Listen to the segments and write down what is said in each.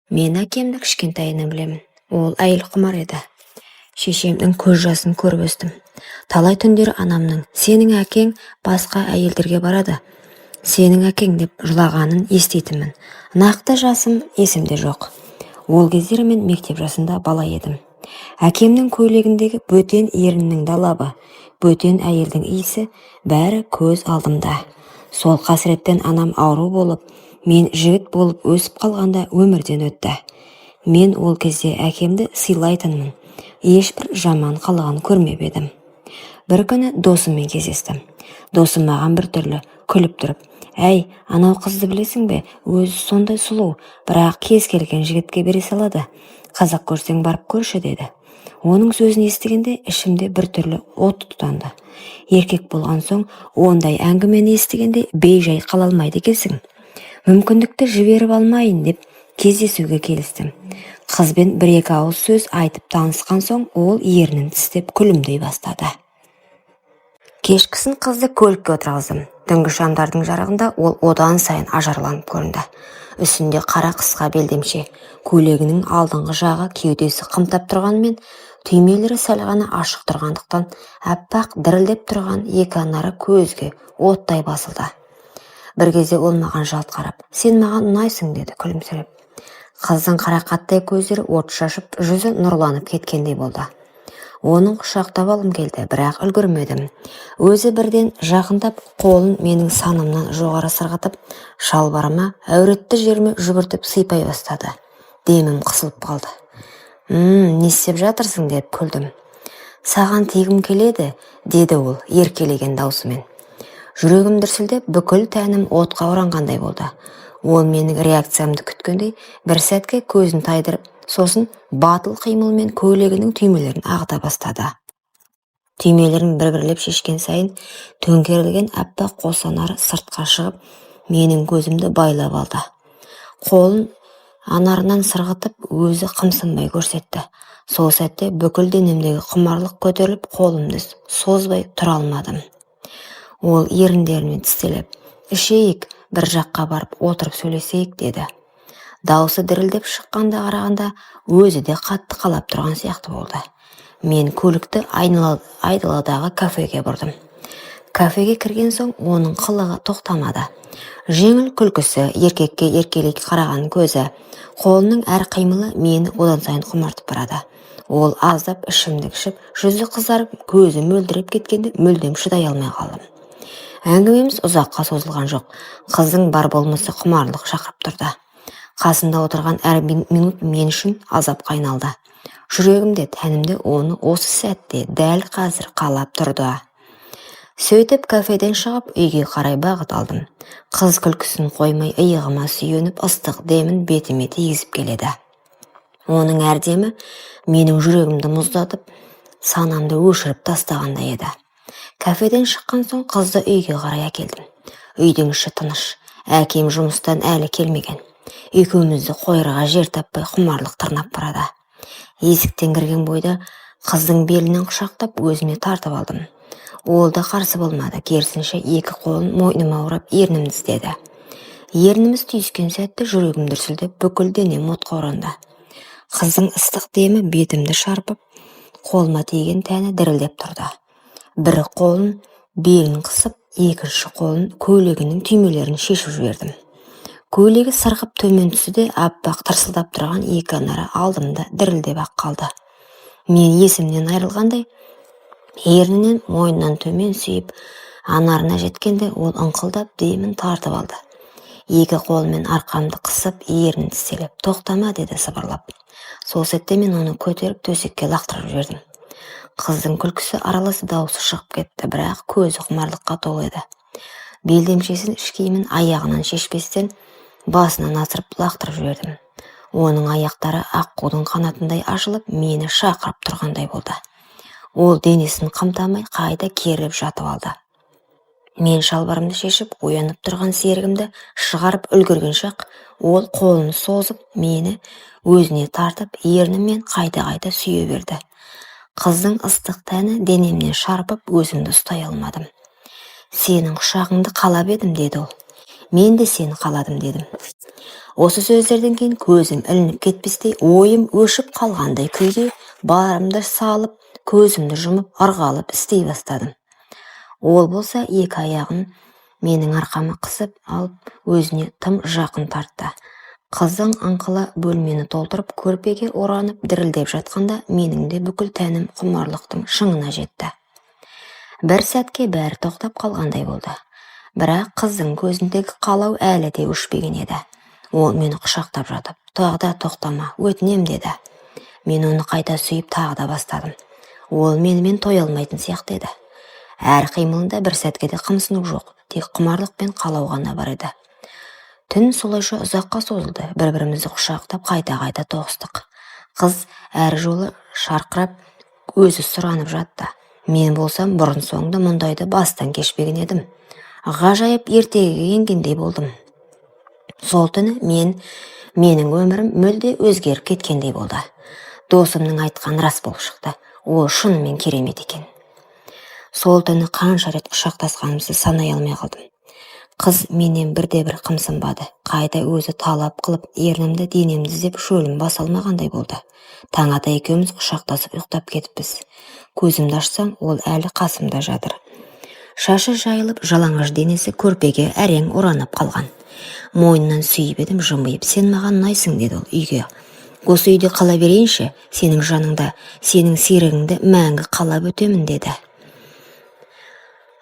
Мен әкемді кішкентайынан білемін. Ол әйел құмар еді. Шешемнің көз жасын көріп өстім. Талай түндері анамның «Сенің әкең басқа әйелдерге барады, сенің әкең» деп жылағанын еститінмін. Нақты жасым есімде жоқ. Ол кездері мен мектеп жасында бала едім. Әкемнің көйлегіндегі бөтен еріннің далабы, бөтен әйелдің иісі, бәрі көз алдымда. Сол қасіреттен анам ауру болып, мен жігіт болып өсіп қалғанда өмірден өтті. Мен ол кезде әкемді сыйлайтынмын, ешбір жаман қылығын көрмеп едім. Бір күні досыммен кездестім. Досым маған біртүрлі күліп тұрып: «Әй, анау қызды білесің бе? Өзі сондай сұлу, бірақ кез келген жігітке бере салады. Қызық көрсең, барып көрші», – деді. Оның сөзін естігенде ішімде біртүрлі от тұтанды. Еркек болған соң ондай әңгімені естігенде бей-жай қала алмайды екенсің. Мүмкіндікті жіберіп алмайын деп кездесуге келістім. Қызбен бір-екі ауыз сөз айтып танысқан соң, ол ернін тістеп күлімдей бастады. Кешкісін қызды көлікке отырғыздым. Түнгі шамдардың жарығында ол одан сайын ажарланып көрінді. Үстінде қара қысқа белдемше, көйлегінің алдыңғы жағы кеудесі қымтап тұрғанымен, түймелері сәл ғана ашық тұрғандықтан, аппақ дірілдеп тұрған екі анары көзге оттай басылды. Бір кезде ол маған жалт қарап: «Сен маған ұнайсың», – деді күлімсіреп. Қыздың қарақаттай көздері от шашып, жүзі нұрланып кеткендей болды. Оның құшақтап алғым келді, бірақ үлгермедім. Өзі бірден жақындап, қолын менің санымнан жоғары сырғытып, шалбарыма, әуретті жеріме жүгіртіп сыйпай бастады. Демім қысылып қалды. Не істеп жатырсың?» – деп күлдім. «Саған тигім келеді», – деді ол еркелеген даусымен. Жүрегім дүрсілдеп, бүкіл тәнім отқа оранғандай болды. Ол менің реакциямды күткендей бір сәтке көзін тайдырып, сосын батыл қимылмен көйлегінің түймелерін ағыта бастады. Түймелерін бір-бірлеп шешкен сайын төңкерілген аппақ қос анары сыртқа шығып, менің көзімді байлап алды. Қолын анарынан сырғытып, өзі қымсынбай көрсетті. Сол сәтте бүкіл денемдегі құмарлық көтеріліп, қолымды созбай тұра алмадым. Ол еріндерімен тістелеп: «Ішейік, бір жаққа барып отырып сөйлесейік», – деді. Даусы дірілдеп шыққанда қарағанда, өзі де қатты қалап тұрған сияқты болды. Мен көлікті айдаладағы кафеге бұрдым. Кафеге кірген соң оның қылығы тоқтамады. Жеңіл күлкісі, еркекке еркелей қараған көзі, қолының әр қимылы мені одан сайын құмартып барады. Ол аздап ішімдік ішіп, жүзі қызарып, көзі мөлдіреп кеткенде мүлдем шыдай алмай қалдым. Әңгімеміз ұзаққа созылған жоқ. Қыздың бар болмысы құмарлық шақырып тұрды. Қасында отырған әр минут мен үшін азапқа айналды. Жүрегім де, тәнім де оны осы сәтте, дәл қазір қалап тұрды. Сөйтіп кафеден шығып, үйге қарай бағыт алдым. Қыз күлкісін қоймай, иығыма сүйеніп, ыстық демін бетіме тигізіп келеді. Оның әр демі менің жүрегімді мұздатып, санамды өшіріп тастағандай еді. Кафеден шыққан соң қызды үйге қарай әкелдім. Үйдің іші тыныш. Әкем жұмыстан әлі келмеген. Екеумізді қоярға жер таппай, құмарлық тырнап барады. Есіктен кірген бойда қыздың белінен құшақтап, өзіме тартып алдым. Ол да қарсы болмады, керісінше, екі қолын мойныма орап, ернімді іздеді. Ерніміз түйіскен сәтте жүрегім дүрсілдеп, бүкіл денем отқа оранды. Қыздың ыстық демі бетімді шарпып, қолыма тиген тәні дірілдеп тұрды. Бір қолын белін қысып, екінші қолын көйлегінің түймелерін шешіп жібердім. Көйлегі сырғып төмен түсті де, аппақ тырсылдап тұрған екі анары алдымда дірілдеп ақ қалды. Мен есімнен айырылғандай ернінен, мойнынан төмен сүйіп, анарына жеткенде ол ыңқылдап демін тартып алды. Екі қолымен арқамды қысып, ернін тістелеп: «Тоқтама», – деді сыбырлап. Сол сәтте мен оны көтеріп, төсекке лақтырып жібердім. Қыздың күлкісі аралас даусы шығып кетті, бірақ көзі құмарлыққа толы еді. Белдемшесін, іш киімін аяғынан шешпестен басынан асырып лақтырып жібердім. Оның аяқтары аққудың қанатындай ашылып, мені шақырып тұрғандай болды. Ол денесін қымтамай қайта керіліп жатып алды. Мен шалбарымды шешіп, оянып тұрған серігімді шығарып үлгергенше ақ ол қолын созып, мені өзіне тартып, ерніммен қайта-қайта сүйе берді. Қыздың ыстық тәні денемнен шарпып, өзімді ұстай алмадым. «Сенің құшағыңды қалап едім», – деді ол. Мен де сені қаладым, дедім. Осы сөздерден кейін көзім ілініп кетпестей, ойым өшіп қалғандай күйде барымды салып, көзімді жұмып, ырғалып істей бастадым. Ол болса екі аяғын менің арқама қысып алып, өзіне тым жақын тартты. Қыздың ыңқылы бөлмені толтырып, көрпеге оранып дірілдеп жатқанда, менің де бүкіл тәнім құмарлықтың шыңына жетті. Бір сәтке бәрі тоқтап қалғандай болды. Бірақ қыздың көзіндегі қалау әлі де өшпеген еді. Ол мені құшақтап жатып, «Тағы да тоқтама, өтінем», – деді. Мен оны қайта сүйіп тағы да бастадым. Ол менімен тоя алмайтын сияқты еді. Әр қимылында бір сәтке де қымсыну жоқ, тек құмарлық пен қалау ғана бар еді. Түн солайша ұзаққа созылды. Бір-бірімізді құшақтап, қайта-қайта тоғыстық. Қыз әр жолы шарқырап, өзі сұранып жатты. Мен болсам бұрын-соңды мұндайды бастан кешпеген едім. Ғажайып ертегіге енгендей болдым. Сол түні менің өмірім мүлде өзгеріп кеткендей болды. Досымның айтқаны рас болып шықты. Ол шынымен керемет екен. Сол түні қанша рет құшақтасқанымызды санай алмай қалдым. Қыз менен бірде-бір қымсынбады. Қайта өзі талап қылып, ернімді, денемді іздеп, шөлін баса алмағандай болды. Таң ата екеуміз құшақтасып ұйықтап кетіппіз. Көзімді ашсам, ол әлі қасымда жатыр. Шашы жайылып, жалаңаш денесі көрпеге әрең оранып қалған. Мойнынан сүйіп едім, жымиып, «Сен маған ұнайсың», – деді ол. Үйге, осы үйде қала берейінші, сенің жаныңда, сенің серігіңді мәңгі қалап өтемін, деді.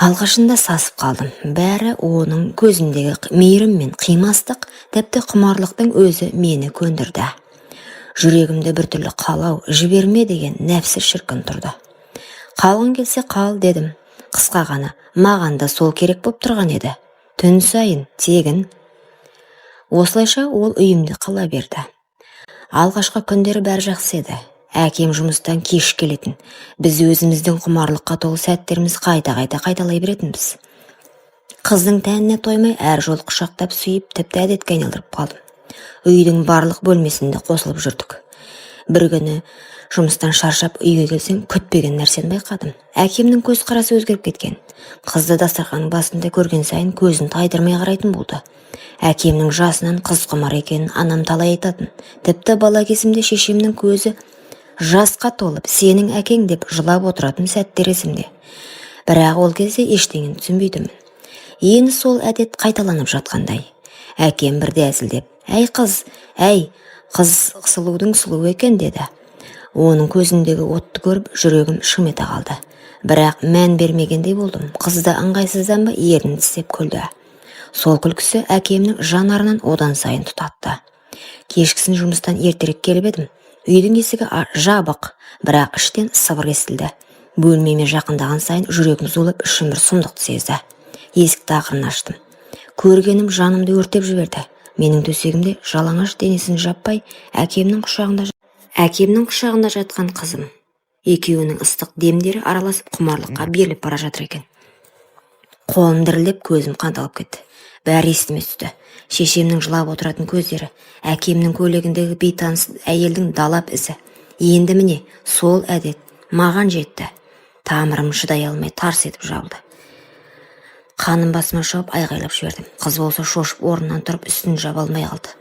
Алғашында сасып қалдым. Бәрі оның көзіндегі мейірім мен қимастық, тіпті құмарлықтың өзі мені көндірді. Жүрегімде біртүрлі қалау, жіберме деген нәпсі шіркін тұрды. «Қалғың келсе, қал», – дедім қысқа ғана. Маған да сол керек боп тұрған еді. Түн сайын тегін. Осылайша ол үйімде қала берді. Алғашқы күндері бәрі жақсы еді. Әкем жұмыстан кеш келетін. Біз өзіміздің құмарлыққа толы сәттеріміз қайта-қайта қайталай беретінбіз. Қыздың тәніне тоймай, әр жолы құшақтап сүйіп, тіпті әдетке айналдырып қалдым. Үйдің барлық бөлмесінде қосылып жүрдік. Бір күні жұмыстан шаршап үйге келсем, күтпеген нәрсені байқадым. Әкемнің көзқарасы өзгеріп кеткен. Қызды дастарханның басында көрген сайын көзін тайдырмай қарайтын болды. Әкемнің жасынан қыз құмар екенін анам талай айтатын. Тіпті бала кезімде шешемнің көзі жасқа толып, «Сенің әкең» деп жылап отыратын сәттер есімде. Бірақ ол кезде ештеңені түсінбейтінмін. Енді сол әдет қайталанып жатқандай. Әкем бірде әзілдеп, «Әй, қыз, әй, қыз сұлудың сұлуы екен», – деді. Оның көзіндегі отты көріп, жүрегім шым ете қалды. Бірақ мән бермегендей болдым. Қыз да ыңғайсызданба, ернін тістеп күлді. Сол күлкісі әкемнің жанарынан одан сайын тұтатты. Кешкісін жұмыстан ертерек келіп едім, үйдің есігі жабық, бірақ іштен сыбыр естілді. Бөлмеме жақындаған сайын жүрегім зулап, ішім бір сұмдықты сезді. Есікті ақырын аштым. Көргенім жанымды өртеп жіберді. Менің төсегімде жалаңаш денесін жаппай, әкемнің құшағында жатқан қызым. Екеуінің ыстық демдері араласып, құмарлыққа беріліп бара жатыр екен. Қолым дірілдеп, көзім қанталап кетті. Бәрі есіме түсті: шешемнің жылап отыратын көздері, әкемнің көйлегіндегі бейтаныс әйелдің далап ізі. Енді міне, сол әдет маған жетті. Тамырым шыдай алмай тарс етіп жабылды. Қаным басыма шауып, айғайлап жібердім. Қыз болса шошып орнынан тұрып, үстін жаба алмай қалды.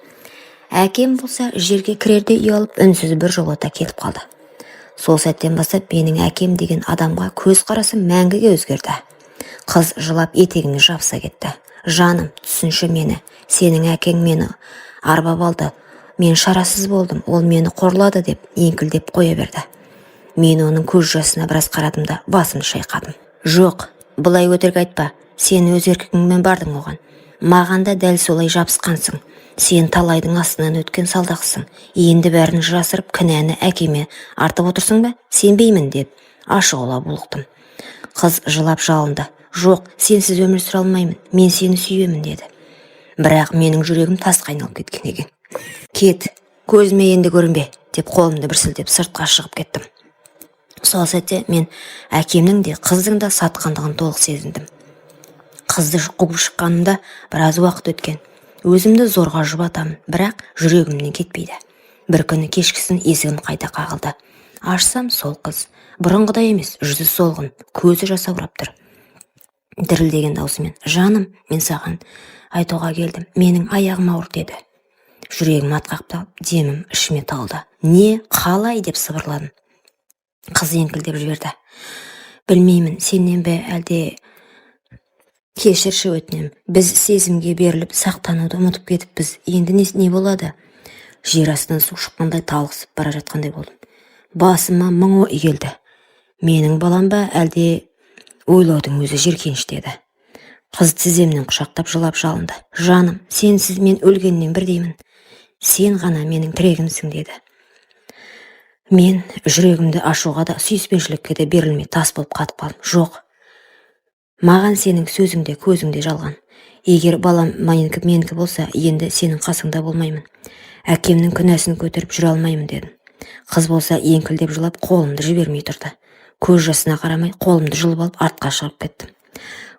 Әкем болса жерге кірерде ұялып, үнсіз бір жолата кетіп қалды. Сол сәттен бастап менің әкем деген адамға көз қарасым мәңгіге өзгерді. Қыз жылап етегіме жабыса кетті. «Жаным, түсінші мені. Сенің әкең мені арбап алды. Мен шарасыз болдым. Ол мені қорлады», – деп еңкілдеп қоя берді. Мен оның көз жасына біраз қарадым да, басымды шайқадым. «Жоқ, былай өтірік айтпа. Сен өз еркіңмен бардың оған. Маған да дәл солай жабысқансың. Сен талайдың астынан өткен салдақсың. Енді бәрін жасырып, кінәні әкеме артып отырсың ба? Сенбеймін», – деп ашулана булықтым. Қыз жылап жалынды. «Жоқ, сенсіз өмір сүре алмаймын. Мен сені сүйемін», – деді. Бірақ менің жүрегім тасқа айналып кеткен екен. «Кет, көзіме енді көрінбе», – деп қолымды бір сілтеп, сыртқа шығып кеттім. Сол сәтте мен әкемнің де, қыздың да сатқандығын толық сезіндім. Қызды қуып шыққанымда біраз уақыт өткен. Өзімді зорға жұбатамын, бірақ жүрегімнен кетпейді. Бір күні кешкісін есігім қайта қағылды. Ашсам, сол қыз. Бұрынғыдай емес, жүзі солғын, көзі жасаурап тұр. Дірілдеген даусымен: «Жаным, мен саған айтуға келдім, менің аяғым ауыр», – деді. Жүрегім атқақтап, демім ішіме талды. «Не? Қалай?» – деп сыбырладым. Қыз еңкілдеп жіберді. «Білмеймін, сенен бе әлде, кешірші, өтінемін. Біз сезімге беріліп, сақтануды ұмытып кетіппіз. Енді не болады?» Жер астынан су шыққандай, талықсып бара жатқандай болдым. Басыма мың ой келді. Менің балам ба әлде? Ойлаудың өзі жиіркеніш еді. Қыз тіземнен құшақтап, жылап жалынды: «Жаным, сенсіз мен өлгеннен бірдеймін. Сен ғана менің тірегімсің», – деді. Мен жүрегімді ашуға да, сүйіспеншілікке де берілмей, тас болып қатып қалдым. «Жоқ, маған сенің сөзің де, көзің де жалған. Егер балам менікі болса, енді сенің қасыңда болмаймын. Әкемнің күнәсін көтеріп жүре алмаймын», – дедім. Қыз болса еңкілдеп жылап, қолымды жібермей тұрды. Көз жасына қарамай, қолымды жұлып алып, артқа шығып кеттім.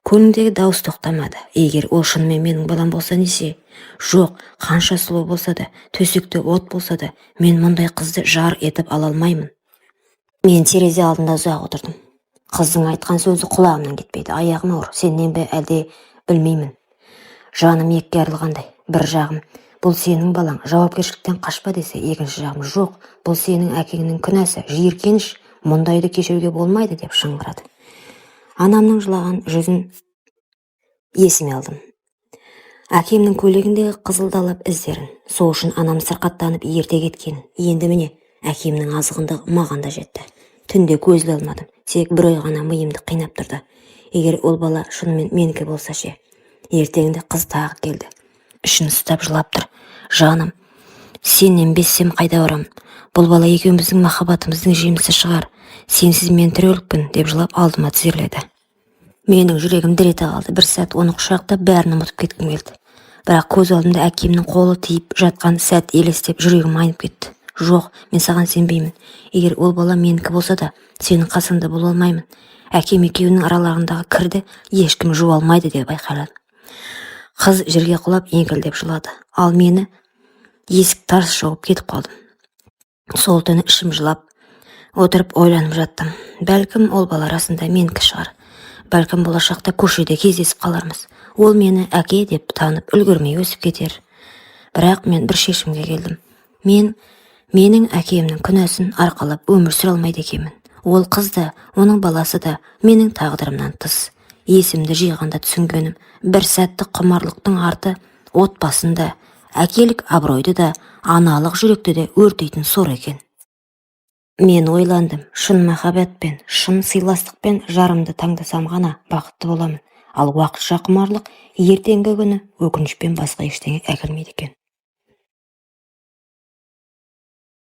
Көңілімдегі дауыс тоқтамады: егер ол шынымен менің балам болса несе? Жоқ, қанша сұлу болса да, төсекте от болса да, мен мұндай қызды жар етіп ала алмаймын. Мен терезе алдында ұзақ отырдым. Қыздың айтқан сөзі құлағымнан кетпейді: «Аяғым ауыр, сенен бе әлде, білмеймін». Жаным екіге айырылғандай. Бір жағым: «Бұл сенің балаң, жауапкершіліктен қашпа», – десе, екінші жағым: «Жоқ, бұл сенің әкеңнің күнәсі, жиіркеніш, мұндайды кешіруге болмайды», – деп шыңғырады. Анамның жылаған жүзін есіме алдым, әкемнің көйлегіндегі қызылдалап іздерін. Сол үшін анам сырқаттанып ерте кеткен. Енді, міне, әкемнің азғындығы маған да жетті. Түнде көз іле алмадым. Тек бір ой ғана миымды қинап тұрды: егер ол бала шынымен менікі болса ше? Ертеңінде қыз тағы келді. Ішін ұстап жылап тұр: «Жаным, сенен безсем, қайда барамын? Бұл бала екеуміздің махаббатымыздың жемісі шығар. Сенсіз мен тірі өлікпін», – деп жылап, алдыма тізерледі. Менің жүрегім дір ете қалды. Бір сәт оны құшақтап, бәрін ұмытып кеткім келді. Бірақ көз алдымда әкемнің қолы тиіп жатқан сәт елестеп, жүрегім айнып кетті. «Жоқ, мен саған сенбеймін. Егер ол бала менікі болса да, сенің қасыңда бола алмаймын. Әкем екеуінің араларындағы кірді ешкім жуа алмайды», – деп айқайладым. Қыз жерге құлап, еңкілдеп жылады. Ал мені есік тарс жауып кетіп қалдым. Сол түні ішім жылап отырып, ойланып жаттым. Бәлкім, ол бала расында менікі шығар. Бәлкім, болашақта көшеде кездесіп қалармыз. Ол мені әке деп танып үлгермей өсіп кетер. Бірақ мен бір шешімге келдім: мен менің әкемнің күнәсін арқалап өмір сүре алмайды екенмін. Ол қыз да, оның баласы да менің тағдырымнан тыс. Есімді жиғанда түсінгенім: бір сәттік құмарлықтың арты отбасын да, әкелік абыройды да, аналық жүректі де өртейтін сор екен. Мен ойландым: шын махаббатпен, шын сыйластықпен жарымды таңдасам ғана бақытты боламын. Ал уақытша құмарлық ертеңгі күні өкінішпен басқа ештеңе әкелмейді екен.